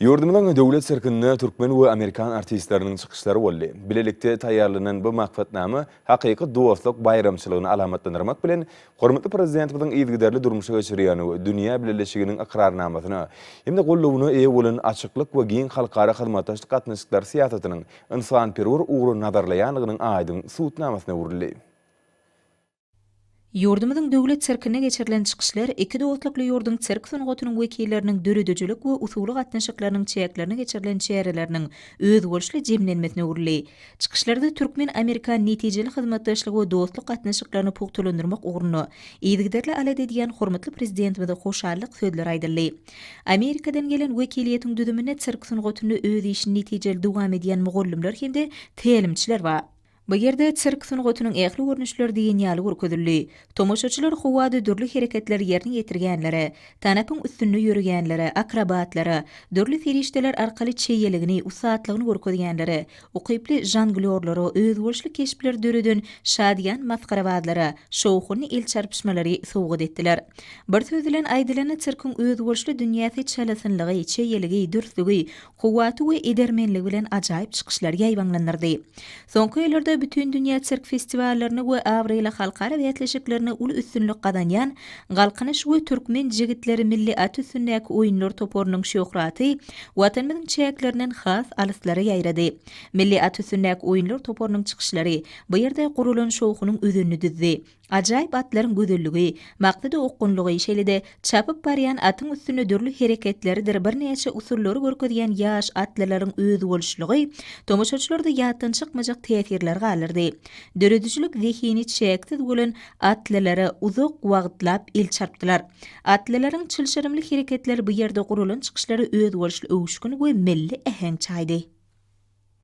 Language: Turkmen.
Ýurdumyzyň Döwlet sirkinde türkmen we amerikan artistleriniň çykyşlary boldy. Bilelikde taýýarlanan bu maksatnama hakyky dostluk baýramçylygyny alamatlandyrmak bilen, hormatly Prezidentimiziň yzygiderli durmuşa geçirýän we dünýä bileleşiginiň ykrarnamasyna hem-de goldawyna eýe bolan açyklyk we giň halkara hyzmatdaşlyk gatnaşyklary syýasatynyň ynsanperwer ugruny nazarlaýandygynyň aýdyň subutnamasyna öwrüldi. Ýurdumyzyň Döwlet sirkinde geçirilen çykyşlar iki dostlukly ýurduň sirk sungatynyň wekilleriniň döredijilik we usuly gatnaşyklarynyň çäklerinde geçirilen çäreleriniň özboluşly jemlenmesine öwrüldi. Çykyşlarda türkmen-amerikan netijeli hyzmatdaşlygy we dostluk gatnaşyklaryny pugtalandyrmak ugrunda yzygiderli alada edýän hormatly Prezidentimize hoşallyk sözleri aýdyldy. Amerikadan gelen wekiliýetiň düzüminde sirk sungatynda öz işini netijeli dowam edýän mugallymlar hem-de tälimçiler bar. Bu ýerde sirk sungatynyň ähli görnüşleri diýen ýaly görkezildi. Tomaşaçylar howada dürli hereketleri ýerine ýetirýänlere, tanapyň üstünde ýöreýänlere, akrobatlara, dürli serişdeler arkaly çeýeligini, ussatlygyny görkezýänlere, ukyply žonglýorlara, özboluşly keşpleri döreden şadyýan masgarabazlara şowhunly el çarpyşmalary sowgat etdiler. Bir söz bilen aýdylanda, sirkiň özboluşly dünýäsi çalasynlygy, çeýeligi, dürslügi, kuwwaty we edermenligi bilen ajaýyp çykyşlary ýaýbaňlandyrdy. Soňky ýyllarda bütindünýä sirk festiwallarynda we abraýly halkara bäsleşiklerinde uly üstünlik gazanýan Galkynyş we Türkmen jigitleri milli at üstündäki oýunlar toparynyň şöhraty Watanymyzyň çäklerinden has alyslara ýaýrady. Milli at üstündäki oýunlar toparynyň çykyşlary bu ýerde guralan şowhunyň özenini düzdi. Ajaýyp atlaryň gözelligi, maksada okgunlygy, şeýle-de çapyp barýan atyň üstünde dürli hereketleridir birnäçe usullary görkezýän ýaş atlylaryň özboluşlygy tomaşaçylarda ýatdan çykmajak täsirleri galdyrdy. Döredijilik zehini çäksiz bolan atlylara uzak wagtlap el çarpdylar. Atlylaryň çylşyrymly hereketleri bu ýerde guralan çykyşlara özboluşly öwüşgin we milli äheň çaýdy.